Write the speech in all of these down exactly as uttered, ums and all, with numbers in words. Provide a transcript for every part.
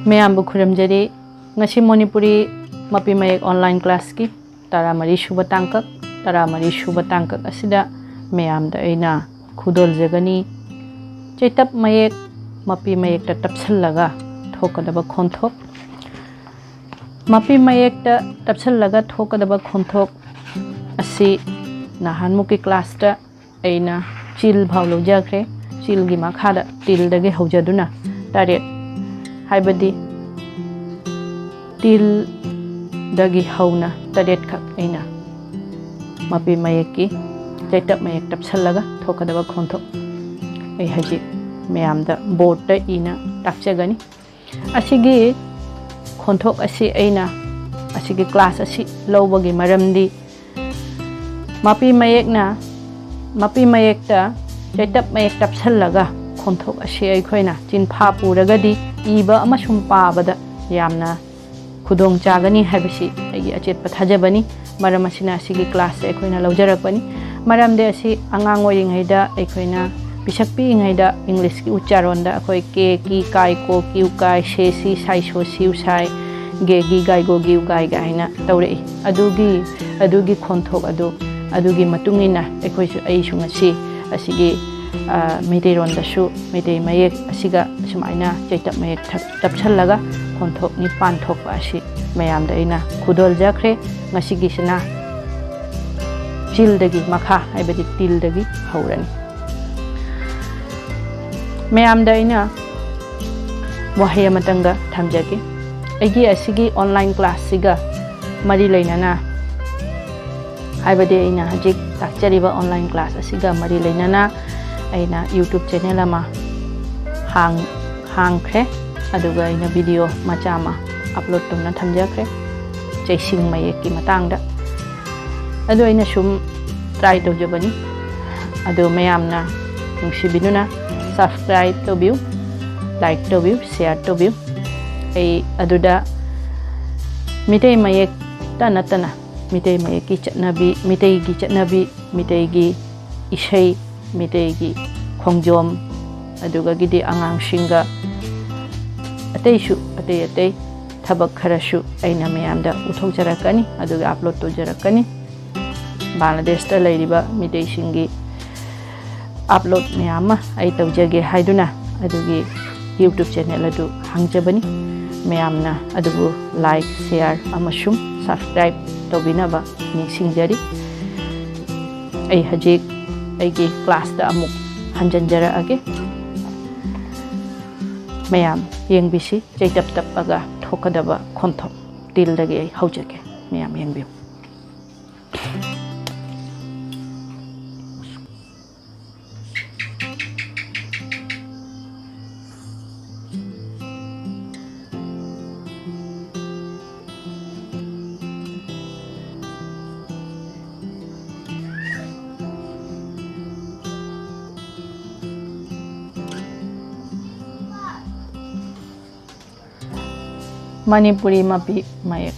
ꯃꯌꯥꯝꯕꯨ ꯈꯨꯔꯨꯝꯖꯔꯤ꯫ ꯉꯁꯤ ꯃꯅꯤꯄꯨꯔꯤ ꯃꯄꯤ ꯃꯌꯦꯛ online classꯀꯤ ꯇꯔꯥꯃꯔꯤ ꯁꯨꯕ ꯇꯥꯡꯀꯛ, ꯇꯔꯥꯃꯔꯤ ꯁꯨꯕ ꯇꯥꯡꯀꯛ ꯑꯁꯤꯗ ꯃꯌꯥꯝꯗ ꯑꯩꯅ ꯈꯨꯗꯣꯜꯖꯒꯅꯤ꯫ ꯆꯩꯇꯞ ꯃꯌꯦꯛ ꯃꯄꯤ ꯃꯌꯦꯛꯇ ꯇꯞꯁꯤꯜꯂꯒ ꯊꯣꯛꯀꯗꯕ ꯈꯣꯟꯊꯣꯛ꯫ ꯃꯄꯤ ꯃꯌꯦꯛꯇ ꯇꯞꯁꯤꯜꯂꯒ ꯊꯣꯛꯀꯗꯕ ꯈꯣꯟꯊꯣꯛ ꯑꯁꯤ ꯅꯍꯥꯟꯃꯨꯛꯀꯤ classꯇ ꯑꯩꯅ ꯆꯤꯜ ꯐꯥꯎ ꯂꯧꯖꯈ꯭ꯔꯦ꯫ ꯆꯤꯜꯒꯤ ꯃꯈꯥꯗ ꯇꯤꯜꯗꯒꯤ ꯍꯧꯖꯗꯨꯅ ꯇꯔꯦꯠ, ꯍꯥꯏꯕꯗꯤ ꯇꯤꯜꯗꯒꯤ ꯍꯧꯅ ꯇꯔꯦꯠꯈꯛ ꯑꯩꯅ ꯃꯄꯤ ꯃꯌꯦꯛꯀꯤ ꯆꯩꯇꯞ ꯃꯌꯦꯛ ꯇꯞꯁꯤꯜꯂꯒ ꯊꯣꯛꯀꯗꯕ ꯈꯣꯟꯊꯣꯛ ꯑꯩ ꯍꯧꯖꯤꯛ ꯃꯌꯥꯝꯗ boardꯇ ꯏꯅ ꯇꯥꯛꯆꯒꯅꯤ꯫ ꯑꯁꯤꯒꯤ ꯈꯣꯟꯊꯣꯛ ꯑꯁꯤ ꯑꯩꯅ ꯑꯁꯤꯒꯤ class ꯑꯁꯤ ꯂꯧꯕꯒꯤ ꯃꯔꯝꯗꯤ ꯃꯄꯤ ꯃꯌꯦꯛꯅ, ꯃꯄꯤ ꯃꯌꯦꯛꯇ ꯆꯩꯇꯞ ꯃꯌꯦꯛ ꯇꯞꯁꯤꯜꯂꯒ ꯈꯣꯟꯊꯣꯛ ꯑꯁꯤ ꯑꯩꯈꯣꯏꯅ ꯆꯤꯟꯐꯥ ꯄꯨꯔꯒꯗꯤ ꯏꯕ ꯑꯃꯁꯨꯡ ꯄꯥꯕꯗ ꯌꯥꯝꯅ ꯈꯨꯗꯣꯡ ꯆꯥꯒꯅꯤ ꯍꯥꯏꯕꯁꯤ ꯑꯩꯒꯤ ꯑꯆꯦꯠꯄ ꯊꯥꯖꯕꯅꯤ꯫ ꯃꯔꯝ ꯑꯁꯤꯅ ꯑꯁꯤꯒꯤ classꯁꯦ ꯑꯩꯈꯣꯏꯅ ꯂꯧꯖꯔꯛꯄꯅꯤ꯫ ꯃꯔꯝꯗꯤ ꯑꯁꯤ ꯑꯉꯥꯡ ꯑꯣꯏꯔꯤꯉꯩꯗ ꯑꯩꯈꯣꯏꯅ ꯄꯤꯁꯛ ꯄꯤꯛꯏꯉꯩꯗ Englishꯀꯤ ꯎꯆꯥꯔꯣꯟꯗ ꯑꯩꯈꯣꯏ ꯀꯦ ꯀꯤ ꯀꯥꯏ ꯀꯣ ꯀꯤꯎ ꯀꯥꯏ ꯁꯦ ꯁꯤ ꯁꯥꯏ ꯁꯣ ꯁꯤꯎ ꯁꯥꯏ ꯒꯦ ꯒꯤ ꯒꯥꯏ ꯒꯣ ꯒꯤꯎ ꯒꯥꯏ ꯒꯥꯏꯅ ꯇꯧꯔꯛꯏ꯫ ꯑꯗꯨꯒꯤ, ꯑꯗꯨꯒꯤ ꯈꯣꯟꯊꯣꯛ ꯑꯗꯨ, ꯑꯗꯨꯒꯤ ꯃꯇꯨꯡ ꯏꯟꯅ ꯑꯩꯈꯣꯏꯁꯨ, ꯑꯩꯁꯨ ꯉꯁꯤ ꯑꯁꯤꯒꯤ, ꯑ, ꯃꯩꯇꯩꯔꯣꯟꯗꯁꯨ ꯃꯩꯇꯩ ꯃꯌꯦꯛ ꯑꯁꯤꯒ ꯁꯨꯃꯥꯏꯅ ꯆꯩꯇꯞ ꯃꯌꯦꯛ ꯊꯛ-, ꯇꯞꯁꯜꯂꯒ ꯈꯣꯟꯊꯣꯛ ꯅꯤꯄꯥꯟ ꯊꯣꯛꯄ ꯑꯁꯤ ꯃꯌꯥꯝꯗ ꯑꯩꯅ ꯈꯨꯗꯣꯜꯖꯈ꯭ꯔꯦ꯫ ꯉꯁꯤꯒꯤꯁꯤꯅ ꯆꯤꯜꯗꯒꯤ ꯃꯈꯥ, ꯍꯥꯏꯕꯗꯤ ꯇꯤꯜꯗꯒꯤ ꯍꯧꯔꯅꯤ꯫ ꯃꯌꯥꯝꯗ ꯑꯩꯅ ꯋꯥꯍꯩ ꯑꯃꯇꯪꯒ ꯊꯝꯖꯒꯦ꯫ ꯑꯩꯒꯤ ꯑꯁꯤꯒꯤ online classꯁꯤꯒ ꯃꯔꯤ ꯂꯩꯅꯅ, ꯍꯥꯏꯕꯗꯤ ꯑꯩꯅ ꯍꯧꯖꯤꯛ ꯇꯥꯛꯆꯔꯤꯕ online class ꯑꯁꯤꯒ ꯃꯔꯤ ꯂꯩꯅꯅ ꯑꯩꯅ YouTube channel ꯑꯃ ꯍꯥꯡ-, ꯍꯥꯡꯈ꯭ꯔꯦ꯫ ꯑꯗꯨꯒ ꯑꯩꯅ video ꯃꯆꯥ ꯑꯃ upload ꯇꯧꯅ ꯊꯝꯖꯈ꯭ꯔꯦ ꯆꯩꯁꯤꯡ ꯃꯌꯦꯛꯀꯤ ꯃꯇꯥꯡꯗ꯫ ꯑꯗꯨ ꯑꯩꯅ ꯁꯨꯝ try ꯇꯧꯖꯕꯅꯤ꯫ ꯑꯗꯨ ꯃꯌꯥꯝꯅ ꯅꯨꯡꯁꯤꯕꯤꯗꯨꯅ subscribe ꯇꯧꯕꯤꯌꯨ, like ꯇꯧꯕꯤꯌꯨ, share ꯇꯧꯕꯤꯌꯨ꯫ ꯑꯩ ꯑꯗꯨꯗ ꯃꯤꯇꯩ ꯃꯌꯦꯛꯇ ꯅꯠꯇꯅ ꯃꯤꯇꯩ ꯃꯌꯦꯛꯀꯤ ꯆꯠꯅꯕꯤ, ꯃꯤꯇꯩꯒꯤ ꯆꯠꯅꯕꯤ, ꯃꯤꯇꯩꯒꯤ ꯏꯁꯩ, ꯃꯤꯇꯩꯒꯤ ꯈꯣꯡꯖꯣꯝ, ꯑꯗꯨꯒꯒꯤꯗꯤ ꯑꯉꯥꯡꯁꯤꯡꯒ ꯑꯇꯩꯁꯨ, ꯑꯇꯩ ꯑꯇꯩ ꯊꯕꯛ ꯈꯔꯁꯨ ꯑꯩꯅ ꯃꯌꯥꯝꯗ ꯎꯠꯊꯣꯛꯆꯔꯛꯀꯅꯤ, ꯑꯗꯨꯒ ꯑꯞꯂꯣꯗ ꯇꯧꯖꯔꯛꯀꯅꯤ꯫ ꯕꯪꯒ꯭ꯂꯥꯗꯦꯁꯇ ꯂꯩꯔꯤꯕ ꯃꯤꯇꯩꯁꯤꯡꯒꯤ ꯑꯞꯂꯣꯗ ꯃꯌꯥꯝ ꯑꯃ ꯑꯩ ꯇꯧꯖꯒꯦ ꯍꯥꯏꯗꯨꯅ ꯑꯗꯨꯒꯤ ꯌꯨꯇ꯭ꯌꯨꯕ ꯆꯦꯅꯦꯜ ꯑꯗꯨ ꯍꯥꯡꯖꯕꯅꯤ꯫ ꯃꯌꯥꯝꯅ ꯑꯗꯨꯕꯨ ꯂꯥꯏꯛ, ꯁꯦꯌꯥꯔ ꯑꯃꯁꯨꯡ ꯁꯕꯁꯀ꯭ꯔꯥꯏꯕ ꯇꯧꯕꯤꯅꯕ ꯅꯤꯡꯁꯤꯡꯖꯔꯤ꯫ ꯑꯩ ꯍꯧꯖꯤꯛ ꯑꯩꯒꯤ ꯀ꯭ꯂꯥꯁꯇ ꯑꯃꯨꯛ ꯍꯟꯖꯤꯟꯖꯔꯛꯑꯒꯦ꯫ ꯃꯌꯥꯝ ꯌꯦꯡꯕꯤꯁꯤ, ꯆꯩꯇꯞ ꯇꯞꯄꯒ ꯊꯣꯛꯀꯗꯕ ꯈꯣꯟꯊꯣꯛ꯫ ꯇꯤꯜꯗꯒꯤ ꯑꯩ ꯍꯧꯖꯒꯦ, ꯃꯌꯥꯝ ꯌꯦꯡꯕꯤꯌꯨ꯫ ꯃꯅꯤꯄꯨꯔꯤ ꯃꯄꯤ ꯃꯌꯦꯛ꯫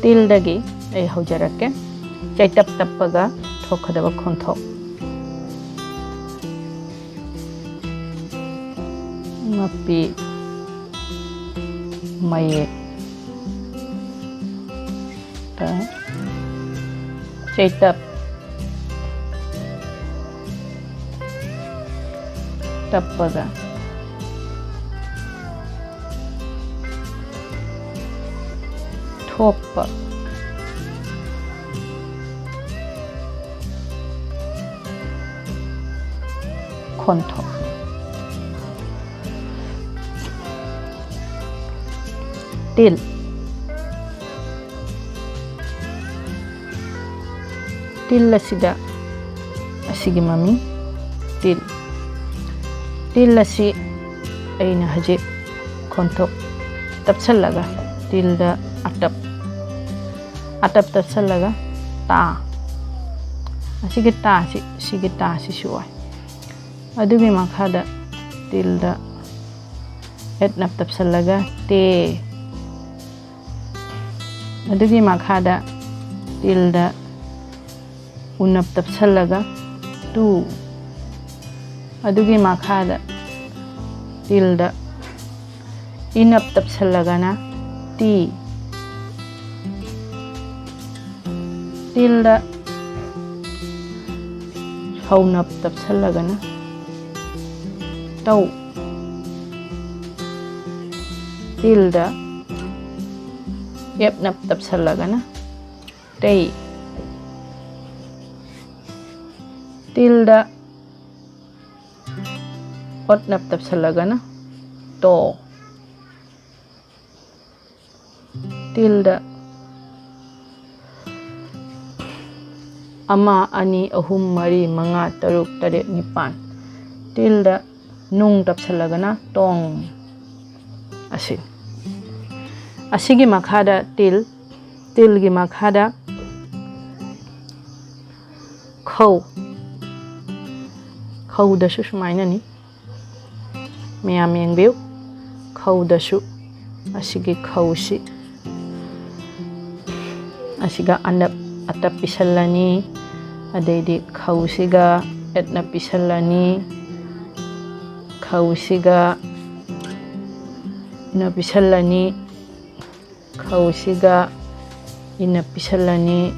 ꯇꯤꯜꯗꯒꯤ ꯑꯩ ꯍꯧꯖꯔꯛꯀꯦ꯫ ꯆꯩꯇꯞ ꯇꯞꯄꯒ ꯊꯣꯛꯀꯗꯕ ꯈꯣꯟꯊꯣꯛ꯫ ꯃꯄꯤ ꯃꯌꯦꯛ꯫ ꯆꯩꯇꯞ ꯇꯞꯄꯒ ꯊꯣꯛꯄ ꯈꯣꯟꯊꯣꯛ꯫ ꯇꯤꯜ꯫ ꯇꯤꯜ ꯑꯁꯤꯗ, ꯑꯁꯤꯒꯤ ꯃꯃꯤꯡ ꯇꯤꯜ꯫ ꯇꯤꯜ ꯑꯁꯤ ꯑꯩꯅ ꯍꯧꯖꯤꯛ ꯈꯣꯟꯊꯣꯛ ꯇꯞꯁꯜꯂꯒ ꯇꯤꯜꯗ ꯑꯇꯞ ꯑꯇꯞ ꯇꯞꯁꯜꯂꯒ ꯇꯥ꯫ ꯑꯁꯤꯒꯤ ꯇꯥꯁꯤ, ꯁꯤꯒꯤ ꯇꯥꯁꯤꯁꯨ ꯑꯣꯏ꯫ ꯑꯗꯨꯒꯤ ꯃꯈꯥꯗ ꯇꯤꯜꯗ ꯑꯦꯠꯅꯞ ꯇꯞꯁꯜꯂꯒ ꯇꯦ꯫ ꯑꯗꯨꯒꯤ ꯃꯈꯥꯗ ꯇꯤꯜꯗ ꯎꯅꯞ ꯇꯞꯁꯜꯂꯒ ꯇꯨ꯫ ꯑꯗꯨꯒꯤ ꯃꯈꯥꯗ ꯇꯤꯜꯗ ꯏꯅꯞ ꯇꯞꯁꯜꯂꯒꯅ ꯇꯤ꯫ ꯇꯤꯜꯗ ꯍꯧꯅꯞ ꯇꯞꯁꯜꯂꯒꯅ ꯇꯧ꯫ ꯇꯤꯜꯗ ꯑꯦꯞꯅꯞ ꯇꯞꯁꯜꯂꯒꯅ ꯇꯩ꯫ ꯇꯤꯜꯗ ꯑꯣꯠꯅꯞ ꯇꯞꯁꯜꯂꯒꯅ ꯇꯣ꯫ ꯇꯤꯜꯗ ꯑꯃ, ꯑꯅꯤ, ꯑꯍꯨꯝ, ꯃꯔꯤ, ꯃꯉꯥ, ꯇꯔꯨꯛ, ꯇꯔꯦꯠ, ꯅꯤꯄꯥꯟ꯫ ꯇꯤꯜꯗ ꯅꯨꯡ ꯇꯞꯁꯜꯂꯒꯅ ꯇꯣꯡ꯫ ꯑꯁꯤ, ꯑꯁꯤꯒꯤ ꯃꯈꯥꯗ ꯇꯤꯜ, ꯇꯤꯜꯒꯤ ꯃꯈꯥꯗ ꯈꯧ꯫ ꯈꯧꯗꯁꯨ ꯁꯨꯃꯥꯏꯅꯅꯤ꯫ ꯃꯌꯥꯝ ꯌꯦꯡꯕꯤꯌꯨ꯫ ꯈꯧꯗꯁꯨ ꯑꯁꯤꯒꯤ ꯈꯧꯁꯤ, ꯑꯁꯤꯒ ꯑꯅꯞ, ꯑꯇꯞ ꯄꯤꯁꯜꯂꯅꯤ꯫ ꯑꯗꯩꯗꯤ ꯈꯧꯁꯤꯒ ꯑꯦꯠꯅ ꯄꯤꯁꯜꯂꯅꯤ꯫ ꯈꯧꯁꯤꯒ ꯅ ꯄꯤꯁꯜꯂꯅꯤ꯫ ꯈꯧꯁꯤꯒ ꯏꯅ ꯄꯤꯁꯜꯂꯅꯤ꯫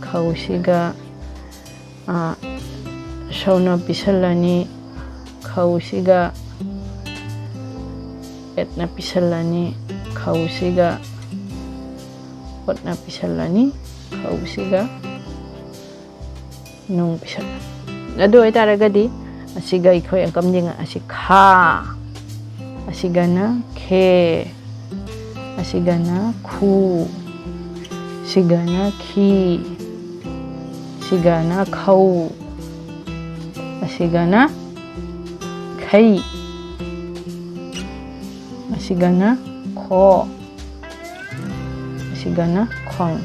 ꯈꯧꯁꯤꯒ, ꯑ, ꯁꯧꯅ ꯄꯤꯁꯜꯂꯅꯤ꯫ ꯈꯧꯁꯤꯒ ꯑꯦꯠꯅ ꯄꯤꯁꯜꯂꯅꯤ꯫ ꯈꯧꯁꯤꯒ ꯑꯣꯠꯅ ꯄꯤꯁꯜꯂꯅꯤ꯫ ꯈꯧꯁꯤꯒ ꯅꯨꯡ ꯄꯤꯁꯜꯂꯅꯤ꯫ ꯑꯗꯨ ꯑꯣꯏꯇꯥꯔꯒꯗꯤ ꯑꯁꯤꯒ ꯑꯩꯈꯣꯏ ꯑꯪꯀꯝ ꯌꯦꯡꯉ-, ꯑꯁꯤ ꯈꯥ, ꯑꯁꯤꯒꯅ ꯈꯦ, ꯑꯁꯤꯒꯅ ꯈꯨ, ꯁꯤꯒꯅ ꯈꯤ, ꯁꯤꯒꯅ ꯈꯧ, ꯑꯁꯤꯒꯅ ꯈꯩ, ꯑꯁꯤꯒꯅ ꯈꯣ, ꯑꯁꯤꯒꯅ ꯈꯣꯡ꯫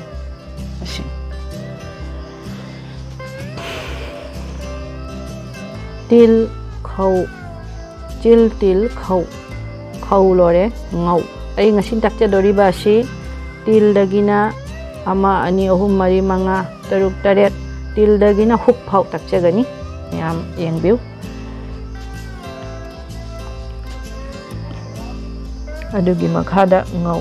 ꯇꯤꯜ, ꯈꯧ꯫ ꯆꯤꯜ, ꯇꯤꯜ, ꯈꯧ꯫ ꯈꯧ ꯂꯣꯏꯔꯦ, ꯉꯧ꯫ ꯑꯩ ꯉꯁꯤ ꯇꯥꯛꯆꯗꯣꯔꯤꯕ ꯑꯁꯤ ꯇꯤꯜꯗꯒꯤꯅ ꯑꯃ, ꯑꯅꯤ, ꯑꯍꯨꯝ, ꯃꯔꯤ, ꯃꯉꯥ, ꯇꯔꯨꯛ, ꯇꯔꯦꯠ, ꯇꯤꯜꯗꯒꯤꯅ ꯍꯨꯛ ꯐꯥꯎ ꯇꯥꯛꯆꯒꯅꯤ꯫ ꯃꯌꯥꯝ ꯌꯦꯡꯕꯤꯌꯨ꯫ ꯑꯗꯨꯒꯤ ꯃꯈꯥꯗ ꯉꯧ꯫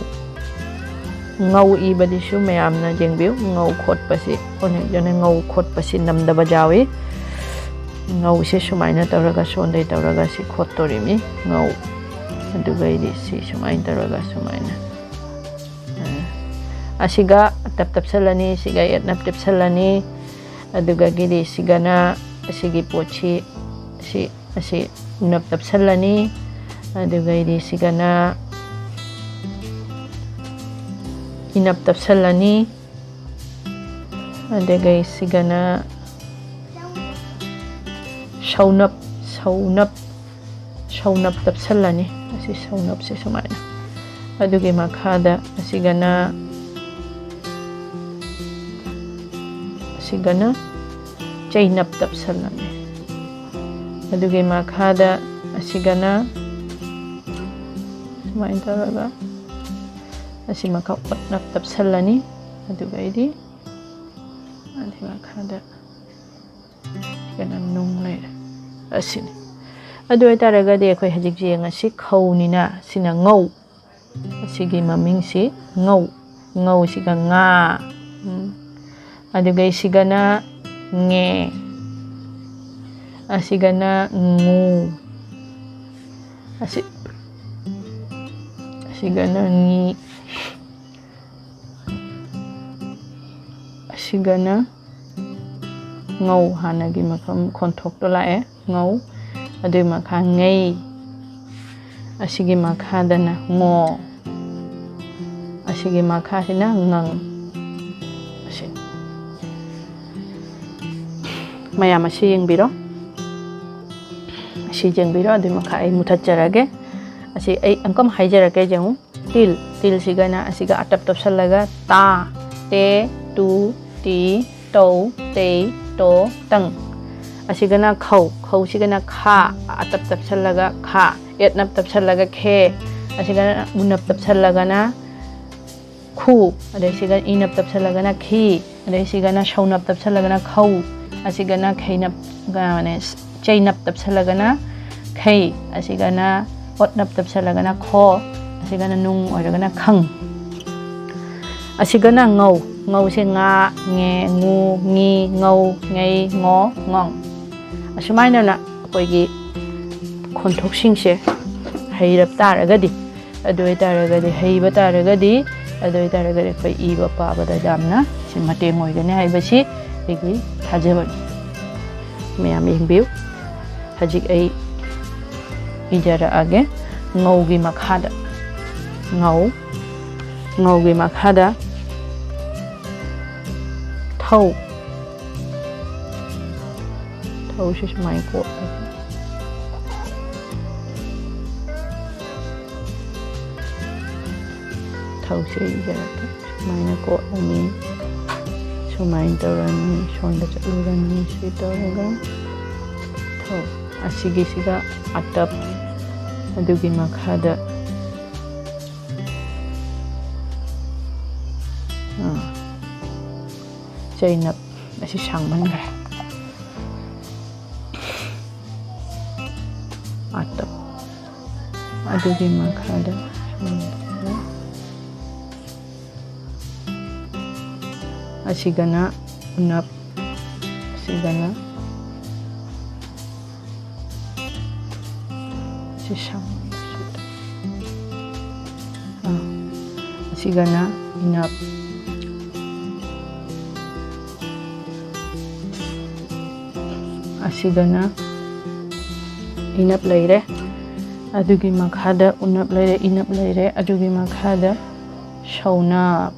ꯉꯧ ꯏꯕꯗꯤꯁꯨ ꯃꯌꯥꯝꯅ ꯌꯦꯡꯕꯤꯌꯨ꯫ ꯉꯧ ꯈꯣꯠꯄꯁꯤ, ꯑꯣꯟꯅ ꯉꯧ ꯈꯣꯠꯄꯁꯤ ꯅꯝꯗꯕ ꯌꯥꯎꯏ꯫ ꯉꯧꯁꯦ ꯁꯨꯃꯥꯏꯅ ꯇꯧꯔꯒ, ꯁꯣꯟꯗꯩ ꯇꯧꯔꯒ ꯁꯤ ꯈꯣꯠꯇꯣꯔꯤꯃꯤ꯫ ꯉꯧ꯫ ꯑꯗꯨꯒ ꯑꯩꯗꯤ ꯁꯤ ꯁꯨꯃꯥꯏꯅ ꯇꯧꯔꯒ ꯁꯨꯃꯥꯏꯅ, ꯑ, ꯑꯁꯤꯒ ꯇꯞ ꯇꯞꯁꯜꯂꯅꯤ, ꯁꯤꯒ ꯌꯦꯠꯅꯞ ꯇꯞꯁꯜꯂꯅꯤ꯫ ꯑꯗꯨꯒꯒꯤꯗꯤ ꯁꯤꯒꯅ ꯑꯁꯤꯒꯤ ꯄꯣꯠꯁꯤ, ꯁꯤ, ꯑꯁꯤ ꯎꯅꯞ ꯇꯞꯁꯜꯂꯅꯤ꯫ ꯑꯗꯨꯒꯩꯗꯤ ꯁꯤꯒꯅ ꯏꯅꯞ ꯇꯞꯁꯜꯂꯅꯤ꯫ ꯑꯗꯨꯒꯩ ꯁꯤꯒꯅ ꯁꯧꯅꯞ, ꯁꯧꯅꯞ, ꯁꯧꯅꯞ ꯇꯞꯁꯜꯂꯅꯤ꯫ ꯑꯁꯤ ꯁꯧꯅꯞꯁꯦ ꯁꯨꯃꯥꯏꯅ꯫ ꯑꯗꯨꯒꯤ ꯃꯈꯥꯗ ꯑꯁꯤꯒꯅ, ꯑꯁꯤꯒꯅ ꯆꯩꯅꯞ ꯇꯞꯁꯜꯂꯅꯤ꯫ ꯑꯗꯨꯒꯤ ꯃꯈꯥꯗ ꯑꯁꯤꯒꯅ ꯁꯨꯃꯥꯏꯅ ꯇꯧꯔꯒ ꯑꯁꯤ ꯃꯈꯥ ꯑꯣꯠꯅꯞ ꯇꯞꯁꯜꯂꯅꯤ꯫ ꯑꯗꯨꯒꯩꯗꯤ ꯑꯗꯨꯒꯤ ꯃꯈꯥꯗ ꯀꯩꯅꯣ ꯅꯨꯡ ꯂꯩꯔꯦ꯫ ꯑꯁꯤꯅꯤ꯫ ꯑꯗꯨ ꯑꯣꯏꯇꯥꯔꯒꯗꯤ ꯑꯩꯈꯣꯏ ꯍꯧꯖꯤꯛ ꯌꯦꯡꯉꯁꯤ, ꯈꯧꯅꯤꯅ ꯁꯤꯅ ꯉꯧ꯫ ꯑꯁꯤꯒꯤ ꯃꯃꯤꯡꯁꯤ ꯉꯧ꯫ ꯉꯧꯁꯤꯒ ꯉꯥ꯫ ꯎꯝ꯫ ꯑꯗꯨꯒ ꯁꯤꯒꯅ ꯉꯦ꯫ ꯑꯁꯤꯒꯅ ꯉꯨ꯫ ꯑꯁꯤ, ꯑꯁꯤꯒꯅ ꯉꯤ꯫ ꯑꯁꯤꯒꯅ ꯉꯧ, ꯍꯥꯟꯅꯒꯤ ꯃꯐꯝ ꯈꯣꯟꯊꯣꯛꯇꯣ ꯂꯥꯛꯑꯦ, ꯉꯧ꯫ ꯑꯗꯨꯒꯤ ꯃꯈꯥ ꯉꯩ, ꯑꯁꯤꯒꯤ ꯃꯈꯥꯗꯅ ꯉꯣ, ꯑꯁꯤꯒꯤ ꯃꯈꯥꯁꯤꯅ ꯉꯪ꯫ ꯑꯁꯤ ꯃꯌꯥꯝ ꯑꯁꯤ ꯌꯦꯡꯕꯤꯔꯣ, ꯑꯁꯤ ꯌꯦꯡꯕꯤꯔꯣ꯫ ꯑꯗꯨꯒꯤ ꯃꯈꯥ ꯑꯩ ꯃꯨꯊꯠꯆꯔꯒꯦ꯫ ꯑꯁꯤ ꯑꯩ ꯑꯃꯨꯛꯀ ꯍꯥꯏꯖꯔꯛꯀꯦ, ꯌꯦꯡꯉꯨ꯫ ꯇꯤꯜ, ꯇꯤꯜꯁꯤꯒꯅ ꯑꯁꯤꯒ ꯑꯇꯞ ꯇꯞꯁꯜꯂꯒ ꯇꯥ, ꯇꯦ, ꯇꯨ, ꯇꯤ, ꯇꯧ, ꯇꯦ, ꯇꯣ, ꯇꯪ꯫ ꯑꯁꯤꯒꯅ ꯈꯧ, ꯈꯧꯁꯤꯒꯅ ꯈꯥ, ꯑꯇꯞ ꯇꯞꯁꯜꯂꯒ ꯈꯥ, ꯑꯦꯠꯅꯞ ꯇꯞꯁꯜꯂꯒ ꯈꯦ꯫ ꯑꯁꯤꯒꯅ ꯎꯅꯞ ꯇꯞꯁꯜꯂꯒꯅ ꯈꯨ, ꯑꯗꯩ ꯁꯤꯒ ꯏꯅꯞ ꯇꯞꯁꯜꯂꯒꯅ ꯈꯤ, ꯑꯗꯩ ꯁꯤꯒꯅ ꯁꯧꯅꯞ ꯇꯞꯁꯜꯂꯒꯅ ꯈꯧ, ꯑꯁꯤꯒꯅ ꯈꯩꯅꯞ, ꯀꯩꯅꯣꯅꯦ, ꯆꯩꯅꯞ ꯇꯞꯁꯜꯂꯒꯅ ꯈꯩ, ꯑꯁꯤꯒꯅ ꯑꯣꯠꯅꯞ ꯇꯞꯁꯜꯂꯒꯅ ꯈꯣ, ꯑꯁꯤꯒꯅ ꯅꯨꯡ ꯑꯣꯏꯔꯒꯅ ꯈꯪ꯫ ꯑꯁꯤꯒꯅ ꯉꯧ, ꯉꯧꯁꯦ ꯉꯥ, ꯉꯦ, ꯉꯨ, ꯉꯤ, ꯉꯧ, ꯉꯩ, ꯉꯣ, ꯉꯣꯡ꯫ ꯑꯁꯨꯃꯥꯏꯅꯅ ꯑꯩꯈꯣꯏꯒꯤ ꯈꯣꯟꯊꯣꯛꯁꯤꯡꯁꯦ ꯍꯩꯔꯕ ꯇꯥꯔꯒꯗꯤ, ꯑꯗꯨ ꯑꯣꯏꯇꯥꯔꯒꯗꯤ, ꯍꯩꯕ ꯇꯥꯔꯒꯗꯤ, ꯑꯗꯨ ꯑꯣꯏꯇꯥꯔꯒꯗꯤ ꯑꯩꯈꯣꯏ ꯏꯕ ꯄꯥꯕꯗ ꯌꯥꯝꯅ ꯁꯤ ꯃꯇꯦꯡ ꯑꯣꯏꯒꯅꯤ ꯍꯥꯏꯕꯁꯤ ꯑꯩꯒꯤ ꯊꯥꯖꯕꯅꯤ꯫ ꯃꯌꯥꯝ ꯌꯦꯡꯕꯤꯌꯨ꯫ ꯍꯧꯖꯤꯛ ꯑꯩ ꯏꯖꯔꯛꯑꯒꯦ꯫ ꯉꯧꯒꯤ ꯃꯈꯥꯗ ꯉꯧ, ꯉꯧꯒꯤ ꯃꯈꯥꯗ ꯊꯧ, ꯊꯧꯁꯤ ꯁꯨꯃꯥꯏꯅ ꯀꯣꯠꯂꯒ ꯊꯧꯁꯦ ꯏꯖꯔꯛꯀꯦ꯫ ꯁꯨꯃꯥꯏꯅ ꯀꯣꯠꯂꯅꯤ, ꯁꯨꯃꯥꯏꯅ ꯇꯧꯔꯅꯤ, ꯁꯣꯝꯗ ꯆꯠꯂꯨꯔꯅꯤ, ꯁꯤ ꯇꯧꯔꯒ ꯊꯧ꯫ ꯑꯁꯤꯒꯤꯁꯤꯒ ꯑꯇꯞ, ꯑꯗꯨꯒꯤ ꯃꯈꯥꯗ, ꯑꯥ, ꯆꯩꯅꯞ꯫ ꯑꯁꯤ ꯁꯥꯡꯃꯟꯈ꯭ꯔꯦ꯫ ꯑꯇꯞ꯫ ꯑꯗꯨꯒꯤ ꯃꯈꯥꯗ ꯑꯁꯤꯒꯅ ꯎꯅꯞ, ꯑꯁꯤꯒꯅ ꯁꯤ ꯁꯝ-, ꯑꯥ, ꯑꯁꯤꯒꯅ ꯏꯅꯞ, ꯑꯁꯤꯒꯅ ꯏꯅꯞ ꯂꯩꯔꯦ, ꯑꯗꯨꯒꯤ ꯃꯈꯥꯗ ꯎꯅꯞ ꯂꯩꯔꯦ, ꯏꯅꯞ ꯂꯩꯔꯦ, ꯑꯗꯨꯒꯤ ꯃꯈꯥꯗ ꯁꯧꯅꯞ,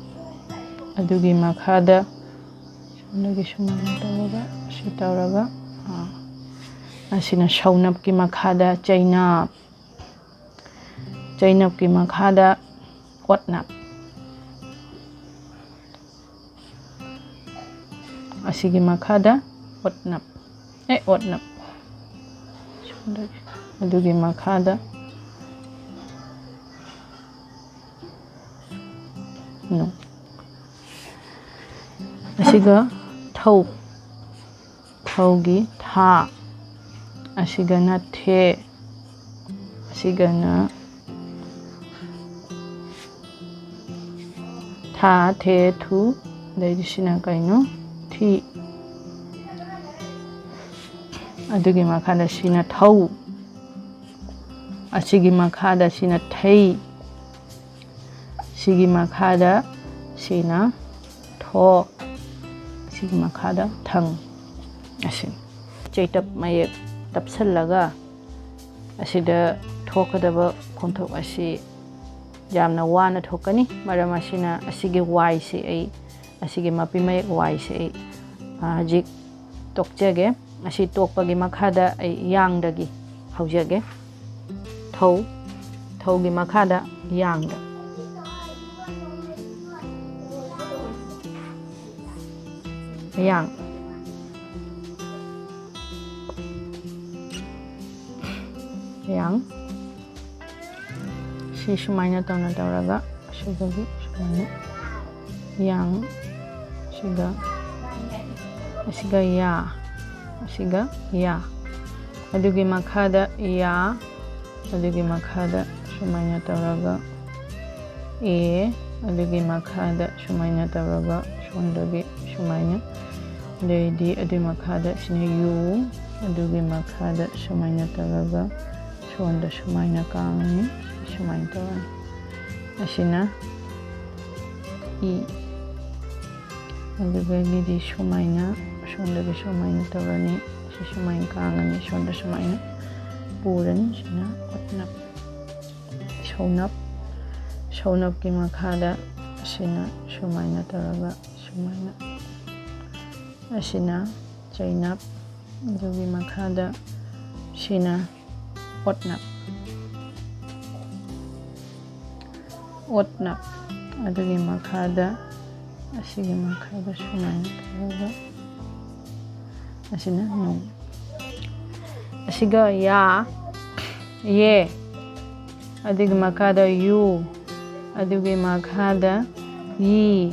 ꯑꯗꯨꯒꯤ ꯃꯈꯥꯗ ꯁꯣꯝꯗꯒꯤ ꯁꯨꯃꯥꯏꯅ ꯇꯧꯔꯒ, ꯁꯤ ꯇꯧꯔꯒ, ꯑꯥ, ꯑꯁꯤꯅ ꯁꯧꯅꯞꯀꯤ ꯃꯈꯥꯗ ꯆꯩꯅꯞ, ꯆꯩꯅꯞꯀꯤ ꯃꯈꯥꯗ ꯑꯣꯠꯅꯞ, ꯑꯁꯤꯒꯤ ꯃꯈꯥꯗ ꯑꯣꯠꯅꯞ, ꯑꯦ, ꯑꯣꯠꯅꯞ꯫ ꯑꯗꯨꯒꯤ ꯃꯈꯥꯗ ꯅꯨ꯫ ꯑꯁꯤꯒ ꯊꯧ, ꯊꯧꯒꯤ ꯊꯥ꯫ ꯑꯁꯤꯒꯅ ꯊꯦ, ꯑꯁꯤꯒꯅ ꯊꯥ, ꯊꯦ, ꯊꯨ, ꯑꯗꯩꯗꯤ ꯁꯤꯅ ꯀꯩꯅꯣ? ꯊꯤ꯫ ꯑꯗꯨꯒꯤ ꯃꯈꯥꯗ ꯁꯤꯅ ꯊꯧ, ꯑꯁꯤꯒꯤ ꯃꯈꯥꯗ ꯁꯤꯅ ꯊꯩ, ꯁꯤꯒꯤ ꯃꯈꯥꯗ ꯁꯤꯅ ꯊꯣ, ꯁꯤꯒꯤ ꯃꯈꯥꯗ ꯊꯪ꯫ ꯑꯁꯤ ꯆꯩꯇꯞ ꯃꯌꯦꯛ ꯇꯞꯁꯜꯂꯒ ꯑꯁꯤꯗ ꯊꯣꯛꯀꯗꯕ ꯈꯣꯟꯊꯣꯛ ꯑꯁꯤ ꯌꯥꯝꯅ ꯋꯥꯅ ꯊꯣꯛꯀꯅꯤ꯫ ꯃꯔꯝ ꯑꯁꯤꯅ ꯑꯁꯤꯒꯤ ꯋꯥꯏꯁꯤ ꯑꯩ, ꯑꯁꯤꯒꯤ ꯃꯄꯤ ꯃꯌꯦꯛ ꯋꯥꯏꯁꯤ ꯑꯩ, ꯑ, ꯍꯧꯖꯤꯛ ꯇꯣꯛꯆꯒꯦ꯫ ꯑꯁꯤ ꯇꯣꯛꯄꯒꯤ ꯃꯈꯥꯗ ꯑꯩ ꯌꯥꯡꯗꯒꯤ ꯍꯧꯖꯒꯦ꯫ ꯊꯧ, ꯊꯧꯒꯤ ꯃꯈꯥꯗ ꯌꯥꯡꯗ꯫ ꯌꯥꯡ꯫ ꯌꯥꯡ꯫ ꯁꯤ ꯁꯨꯃꯥꯏꯅ ꯇꯧꯅ ꯇꯧꯔꯒ ꯑꯁꯤꯗꯒꯤ ꯁꯨꯃꯥꯏꯅ ꯌꯥꯡ, ꯑꯁꯤꯒ, ꯑꯁꯤꯒ ꯌꯥ, ꯑꯁꯤꯒ ꯌꯥ꯫ ꯑꯗꯨꯒꯤ ꯃꯈꯥꯗ ꯌꯥ, ꯑꯗꯨꯒꯤ ꯃꯈꯥꯗ ꯁꯨꯃꯥꯏꯅ ꯇꯧꯔꯒ ꯑꯦ, ꯑꯗꯨꯒꯤ ꯃꯈꯥꯗ ꯁꯨꯃꯥꯏꯅ ꯇꯧꯔꯒ ꯁꯣꯝꯗꯒꯤ ꯁꯨꯃꯥꯏꯅ, ꯑꯗꯩꯗꯤ ꯑꯗꯨꯒꯤ ꯃꯈꯥꯗ ꯁꯤꯅ ꯌꯨ, ꯑꯗꯨꯒꯤ ꯃꯈꯥꯗ ꯁꯨꯃꯥꯏꯅ ꯇꯧꯔꯒ ꯁꯣꯝꯗ ꯁꯨꯃꯥꯏꯅ ꯀꯥꯡꯉꯅꯤ, ꯁꯨꯃꯥꯏꯅ ꯇꯧꯔꯅꯤ꯫ ꯑꯁꯤꯅ ꯏ, ꯑꯗꯨꯗꯒꯤꯗꯤ ꯁꯨꯃꯥꯏꯅ, ꯁꯣꯝꯗꯒꯤ ꯁꯨꯃꯥꯏꯅ ꯇꯧꯔꯅꯤ, ꯁꯤ ꯁꯨꯃꯥꯏꯅ ꯀꯥꯡꯉꯅꯤ, ꯁꯣꯝꯗ ꯁꯨꯃꯥꯏꯅ ꯄꯨꯔꯅꯤ꯫ ꯁꯤꯅ ꯎꯠꯅꯞ, ꯁꯧꯅꯞ, ꯁꯧꯅꯞꯀꯤ ꯃꯈꯥꯗ ꯑꯁꯤꯅ ꯁꯨꯃꯥꯏꯅ ꯇꯧꯔꯒ ꯁꯨꯃꯥꯏꯅ, ꯑꯁꯤꯅ ꯆꯩꯅꯞ, ꯑꯗꯨꯒꯤ ꯃꯈꯥꯗ ꯁꯤꯅ ꯑꯣꯠꯅꯞ, ꯑꯣꯠꯅꯞ, ꯑꯗꯨꯒꯤ ꯃꯈꯥꯗ, ꯑꯁꯤꯒꯤ ꯃꯈꯥꯗ ꯁꯨꯃꯥꯏꯅ ꯇꯧꯔꯒ ꯑꯁꯤꯅ ꯅꯨꯡ꯫ ꯑꯁꯤꯒ ꯌꯥ, ꯌꯦ, ꯑꯗꯨꯒꯤ ꯃꯈꯥꯗ ꯌꯨ, ꯑꯗꯨꯒꯤ ꯃꯈꯥꯗ ꯌꯤ,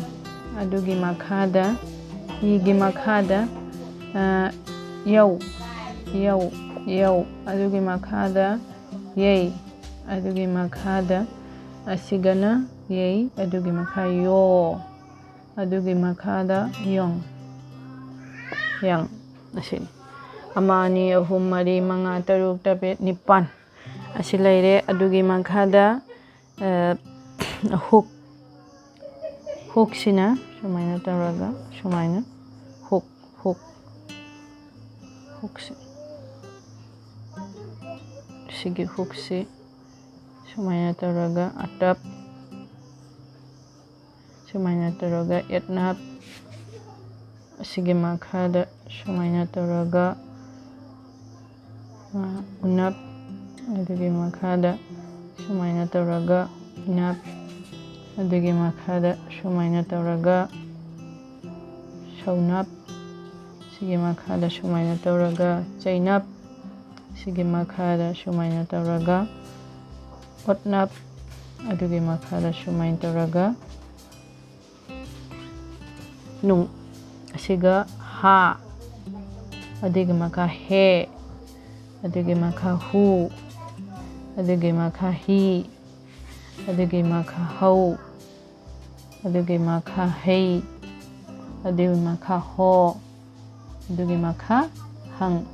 ꯑꯗꯨꯒꯤ ꯃꯈꯥꯗ, ꯌꯤꯒꯤ ꯃꯈꯥꯗ, ꯑ, ꯌꯧ, ꯌꯧ, ꯌꯧ, ꯑꯗꯨꯒꯤ ꯃꯈꯥꯗ ꯌꯩ, ꯑꯗꯨꯒꯤ ꯃꯈꯥꯗ ꯑꯁꯤꯒꯅ ꯌꯩ, ꯑꯗꯨꯒꯤ ꯃꯈꯥ ꯌꯣ, ꯑꯗꯨꯒꯤ ꯃꯈꯥꯗ ꯌꯣꯡ, ꯌꯪ꯫ ꯑꯁꯤꯅꯤ꯫ ꯑꯃ, ꯑꯅꯤ, ꯑꯍꯨꯝ, ꯃꯔꯤ, ꯃꯉꯥ, ꯇꯔꯨꯛ, ꯇꯔꯦꯠ, ꯅꯤꯄꯥꯟ꯫ ꯑꯁꯤ ꯂꯩꯔꯦ꯫ ꯑꯗꯨꯒꯤ ꯃꯈꯥꯗ, ꯑ, ꯍꯨꯛ, ꯍꯨꯛꯁꯤꯅ ꯁꯨꯃꯥꯏꯅ ꯇꯧꯔꯒ, ꯁꯨꯃꯥꯏꯅ ꯍꯨꯛ, ꯍꯨꯛ, ꯍꯨꯛꯁꯤ꯫ ꯁꯤꯒꯤ ꯍꯨꯛꯁꯤ ꯁꯨꯃꯥꯏꯅ ꯇꯧꯔꯒ ꯑꯇꯞ, ꯁꯨꯃꯥꯏꯅ ꯇꯧꯔꯒ ꯌꯦꯠꯅꯞ, ꯑꯁꯤꯒꯤ ꯃꯈꯥꯗ ꯁꯨꯃꯥꯏꯅ ꯇꯧꯔꯒ, ꯑ, ꯎꯅꯞ, ꯑꯗꯨꯒꯤ ꯃꯈꯥꯗ ꯁꯨꯃꯥꯏꯅ ꯇꯧꯔꯒ ꯏꯅꯞ, ꯑꯗꯨꯒꯤ ꯃꯈꯥꯗ ꯁꯨꯃꯥꯏꯅ ꯇꯧꯔꯒ ꯁꯧꯅꯞ, ꯁꯤꯒꯤ ꯃꯈꯥꯗ ꯁꯨꯃꯥꯏꯅ ꯇꯧꯔꯒ ꯆꯩꯅꯞ, ꯁꯤꯒꯤ ꯃꯈꯥꯗ ꯁꯨꯃꯥꯏꯅ ꯇꯧꯔꯒ ꯑꯣꯠꯅꯞ, ꯑꯗꯨꯒꯤ ꯃꯈꯥꯗ ꯁꯨꯃꯥꯏꯅ ꯇꯧꯔꯒ ꯅꯨꯡ꯫ ꯑꯁꯤꯒ ꯍꯥ, ꯑꯗꯨꯒꯤ ꯃꯈꯥ ꯍꯦ, ꯑꯗꯨꯒꯤ ꯃꯈꯥ ꯍꯨ, ꯑꯗꯨꯒꯤ ꯃꯈꯥ ꯍꯤ, ꯑꯗꯨꯒꯤ ꯃꯈꯥ ꯍꯧ, ꯑꯗꯨꯒꯤ ꯃꯈꯥ ꯍꯩ, ꯑꯗꯨꯒꯤ ꯃꯈꯥ ꯍꯣ, ꯑꯗꯨꯒꯤ ꯃꯈꯥ ꯍꯪ꯫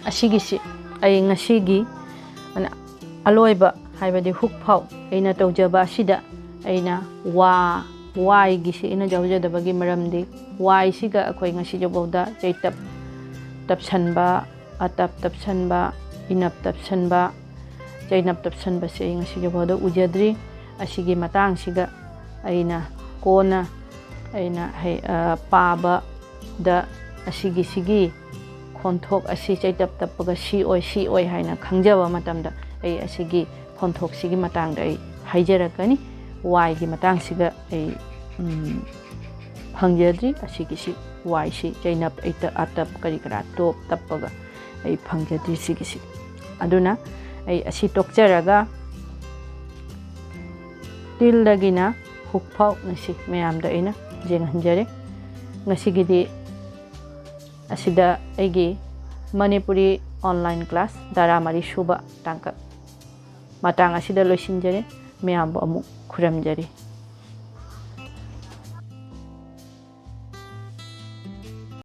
ꯑꯁꯤꯒꯤꯁꯤ ꯑꯩ ꯉꯁꯤꯒꯤ, ꯑꯅ-, ꯑꯂꯣꯏꯕ, ꯍꯥꯏꯕꯗꯤ ꯍꯨꯛ ꯐꯥꯎ ꯑꯩꯅ ꯇꯧꯖꯕ ꯑꯁꯤꯗ ꯑꯩꯅ ꯋꯥ, ꯋꯥꯏꯒꯤꯁꯤ ꯑꯩꯅ ꯌꯥꯎꯖꯗꯕꯒꯤ ꯃꯔꯝꯗꯤ ꯋꯥꯏꯁꯤꯒ ꯑꯩꯈꯣꯏ ꯉꯁꯤ ꯐꯥꯎꯗ ꯆꯩꯇꯞ ꯇꯞꯁꯟꯕ, ꯑꯇꯞ ꯇꯞꯁꯟꯕ, ꯏꯅꯞ ꯇꯞꯁꯟꯕ, ꯆꯩꯅꯞ ꯇꯞꯁꯟꯕꯁꯦ ꯑꯩ ꯉꯁꯤ ꯐꯥꯎꯗ ꯎꯖꯗ꯭ꯔꯤ꯫ ꯑꯁꯤꯒꯤ ꯃꯇꯥꯡꯁꯤꯒ ꯑꯩꯅ ꯀꯣꯟꯅ ꯑꯩꯅ ꯍꯩ-, ꯑ, ꯄꯥꯕꯗ ꯑꯁꯤꯒꯤ, ꯁꯤꯒꯤ ꯈꯣꯟꯊꯣꯛ ꯑꯁꯤ ꯆꯩꯇꯞ ꯇꯞꯄꯒ ꯁꯤ ꯑꯣꯏ, ꯁꯤ ꯑꯣꯏ ꯍꯥꯏꯅ ꯈꯪꯖꯕ ꯃꯇꯝꯗ ꯑꯩ ꯑꯁꯤꯒꯤ ꯈꯣꯟꯊꯣꯛꯁꯤꯒꯤ ꯃꯇꯥꯡꯗ ꯑꯩ ꯍꯥꯏꯖꯔꯛꯀꯅꯤ꯫ ꯋꯥꯏꯒꯤ ꯃꯇꯥꯡꯁꯤꯒ ꯑꯩ ꯎꯝ, ꯐꯪꯖꯗ꯭ꯔꯤ꯫ ꯑꯁꯤꯒꯤꯁꯤ ꯋꯥꯏꯁꯤ ꯆꯩꯅꯞ, ꯑꯩꯇ-, ꯑꯇꯞ ꯀꯔꯤ ꯀꯔꯥ ꯇꯣꯞ ꯇꯞꯄꯒ ꯑꯩ ꯐꯪꯖꯗ꯭ꯔꯤ ꯁꯤꯒꯤꯁꯤ꯫ ꯑꯗꯨꯅ ꯑꯩ ꯑꯁꯤ ꯇꯣꯛꯆꯔꯒ ꯇꯤꯜꯗꯒꯤꯅ ꯍꯨꯛ ꯐꯥꯎ ꯉꯁꯤ ꯃꯌꯥꯝꯗ ꯑꯩꯅ ꯌꯦꯡꯍꯟꯖꯔꯦ꯫ ꯉꯁꯤꯒꯤꯗꯤ ꯑꯁꯤꯗ ꯑꯩꯒꯤ ꯃꯅꯤꯄꯨꯔꯤ online class ꯇꯔꯥꯃꯔꯤ ꯁꯨꯕ ꯇꯥꯡꯀꯛ ꯃꯇꯥꯡ ꯑꯁꯤꯗ ꯂꯣꯏꯁꯤꯟꯖꯔꯦ꯫ ꯃꯌꯥꯝꯕꯨ ꯑꯃꯨꯛ ꯈꯨꯔꯨꯝꯖꯔꯤ꯫